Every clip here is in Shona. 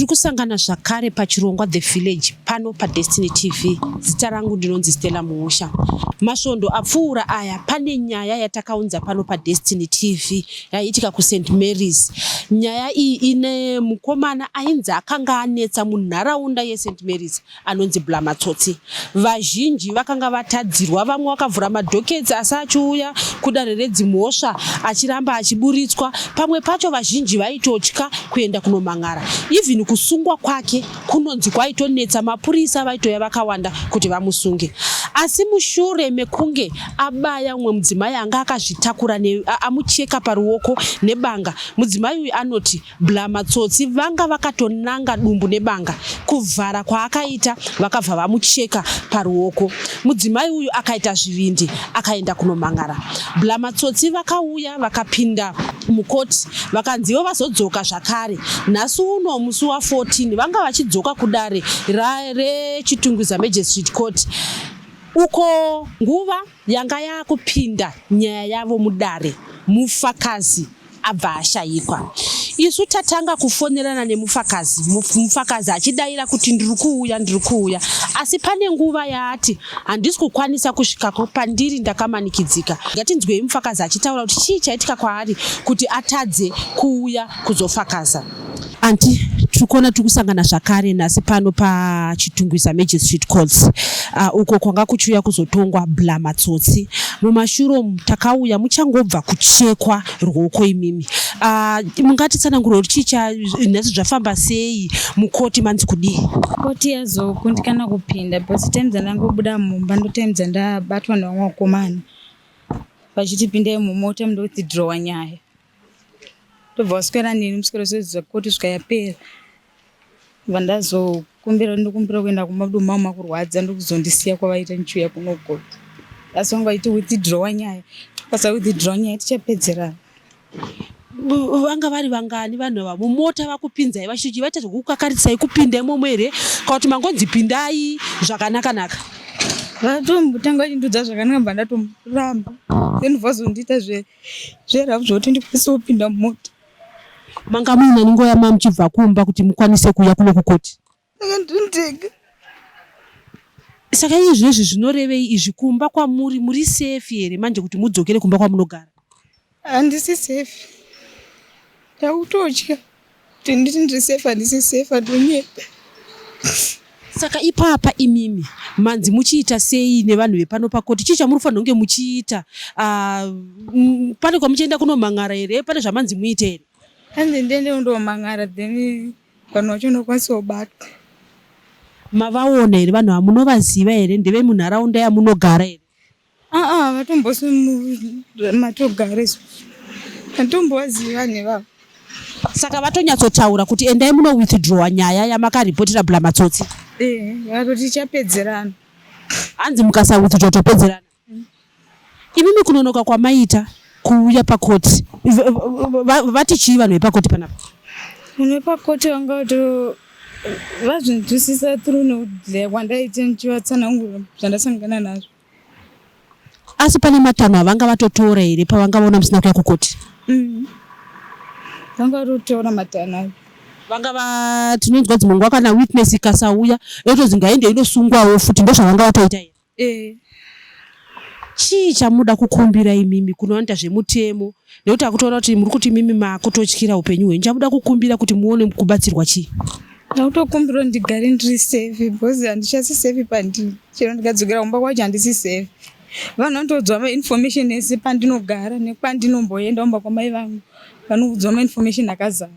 Tiri kusangana zvakare pachirongwa The Village pano paDestiny TV. Zita rangu ndinonzi Stella Muusha. Masvondo apfuura aya pane nyaya yatakaunza pano paDestiny TV yaiitika kuSt Mary's. Nyaya iyi ine mukomana ainzi akanga anetsa munharaunda yeSt Mary's anonzi Blamatsotsi. Vazhinji vakanga vatadzirwa, vamwe vakavhura madhoketsi asi achiuya kudare redzimhosva achiramba achiburitswa. Pamwe pacho vazhinji vaitotya kuenda kunomhan'ara. Even kusungwa kwake kunonzi kwaitonetsa, mapurisa vaitouya vakawanda kuti vamusunge. Asi mushure mekunge abaya umwe mudzimai anga akazvitakura amucheka paruoko nebanga, mudzimai uyu anoti Bla Matsotsi vanga vakatonanga dumbu nebanga. Kuvhara kwaakaita vakabva vamucheka paruoko. Mudzimai uyu akaita zvivindi akaenda kunomhan'ara. Bla Matsotsi vakauya vakapinda mukoti vakanzi ivo vazodzoka zvakare nhasi uno musi wa 14 vanga vachidzoka kudare reChitungwiza Magistrate Court uko nguva yanga yakupinda nyaya yavo mudare mufakazi abva ashayikwa. Isu tatanga kufonerana nemufakazi, mufakazi achidaira kuti ndiri kuuya, ndiri kuuya, asi pane nguva yaati handisi kukwanisa kusvikako pandiri ndakamanikidzika. Ngatinzwei mufakazi achitaura kuti chii chaitika kwaari kuti atadze kuuya kuzofakaza. Aunty, tiri kuona tiri kusangana zvakare nhasi pano paChitungwiza Magistrate Courts uko kwanga kuchiuya kuzotongwa Bla Matsotsi. Mumashure umu takauya muchangobva kuchekwa ruoko imimi. Mungatitsanangurira kuti chii cha nhasi zvafamba sei mukoti manzi kudii? Koti yazokundikana kupinda because time dzandangobuda mumba ndotime dzandabatwa nevamwe vakomana vachiti pindai mumota mundowithdrawa nyaya. Ndobva waswera neni muswero sezuva koti svika yapera. Ndobva ndazokumbira ndokumbira kuenda kumba mudumbu mangu makurwadza ndokuzondisiya kwavaita ndichiuya kuno koti. Asi vanga vaiti withdraw nyaya. Ukasa withdraw nyaya tichapedzerana. Vanga vari vangani vanhu ava mumota vakupinzai vachiti vaita zvekukakarisai kupinda imomo here kana kuti mangonzi pindai zvakanaka naka? Vatombotanga vachindiudza zvakanaka ndobva ndatomuramba. Then vazondiita zve Zverafu zvekuti ndikwanise kupinda mumota. Manga muina nguva yamamuchibva kumba kuti mukwanise kuuya kuno kukoti? Ndanga ndiri ndega. Saka iye zvinezvi zvinorevei izvi kumba kwamuri muri safe here manje kuti mudzokere kumba kwamunogara? Handisi safe. Ndakutotya. Kuti nditi ndiri safe handisi safe andonyepa. Saka ipapa imimi manzi muchiita sei nevanhu vepano pakoti chii chamuri kufanira kunge muchiita uh, pane kwamuchienda kunomhan'ara here pane zvamanzi muite here? Hanzi ndiende kundomhan'ara then vanhu vacho ndokwanisa kubatwa. Mavaona here vanhu ava munovaziva here ndevemunharaunda yamunogara here? Aa vatombosi matogara isu hatombovazivi vanhu ivavo. Saka vatonyatsotaura kuti endai muno withdrawa nyaya yamakaripotera Bla Matsotsi. Eh, vakatoti tichapedzerana. Hanzi mukasa withdraw topedzerana. Imimi kunonoka kwamaita kuuya pakoti vati chii vanhu vepakoti panapa? Vanhu vepakoti vanga vato vazvinzwisisa through nekudleya kwandaita ndichivatsanangura zvandasangana nazvo. Asi pane matanho avanga vatotora here pavanga vaona musina kuya kukoti? Mm. Vanga vatotora matanho acho. Vanga va tinonzwa dzimwe nguva kana witness ikasauya yotozi ngaende inosungwawo futi ndozvavanga vatoita here? Eh. Chii chamunoda kukumbira imimi kune vanoita zvemutemo nekuti akutoona kuti muri kuti imimi makutotyira upenyu hwenyu chamunoda kukumbira kuti muone kubatsirwa chii? Ndakutokumbira ndigare ndiri safe because handichasi safe pandiri chero ndikadzokera kumba kwacho handisi safe. Vanhu vanotoudzwa mainformation ese pandinogara nekwandinomboenda kumba kwamai vangu vanoudzwa mainformation akazara.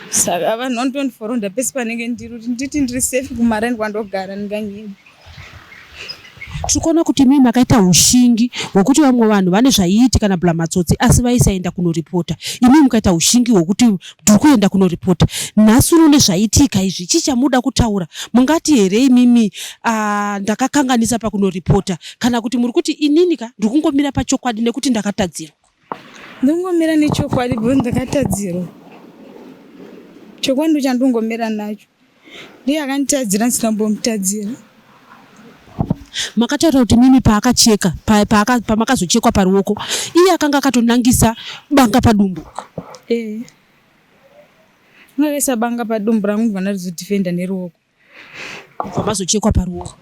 Saka vanhu vanotondiforonda pese panenge ndiri kuti nditi ndiri safe kumaraini kwandogara ndinganyeba. Tiri kuona kuti imimi makaita ushingi hwekuti vamwe vanhu vane zvaiitika naBla Matsotsi asi vaisaenda kunoripota. Imimi mukaita ushingi hwekuti ndiri kuenda kunoripota. Nhasi uno nezvaitika izvi chii chamunoda kutaura? Mungati here imimi ah, ndakakanganisa pakunoripota kana kuti muri kuti inini ka ndiri kungomira pachokwadi nekuti ndakatadzirwa? Ndongomira nechokwadi because ndakatadzirwa. Chokwadi ndochandongomira nacho. Ndiye akanditadzira ndisina kumbomutadzira. Makataura kuti mimi paakacheka pamakazochekwa paruoko iye akanga akatonangisa banga padumbu. Eh. Vakaisa banga padumbu rangu ndibva ndarizodhifenda neruoko. Kubva mazochekwa paruoko.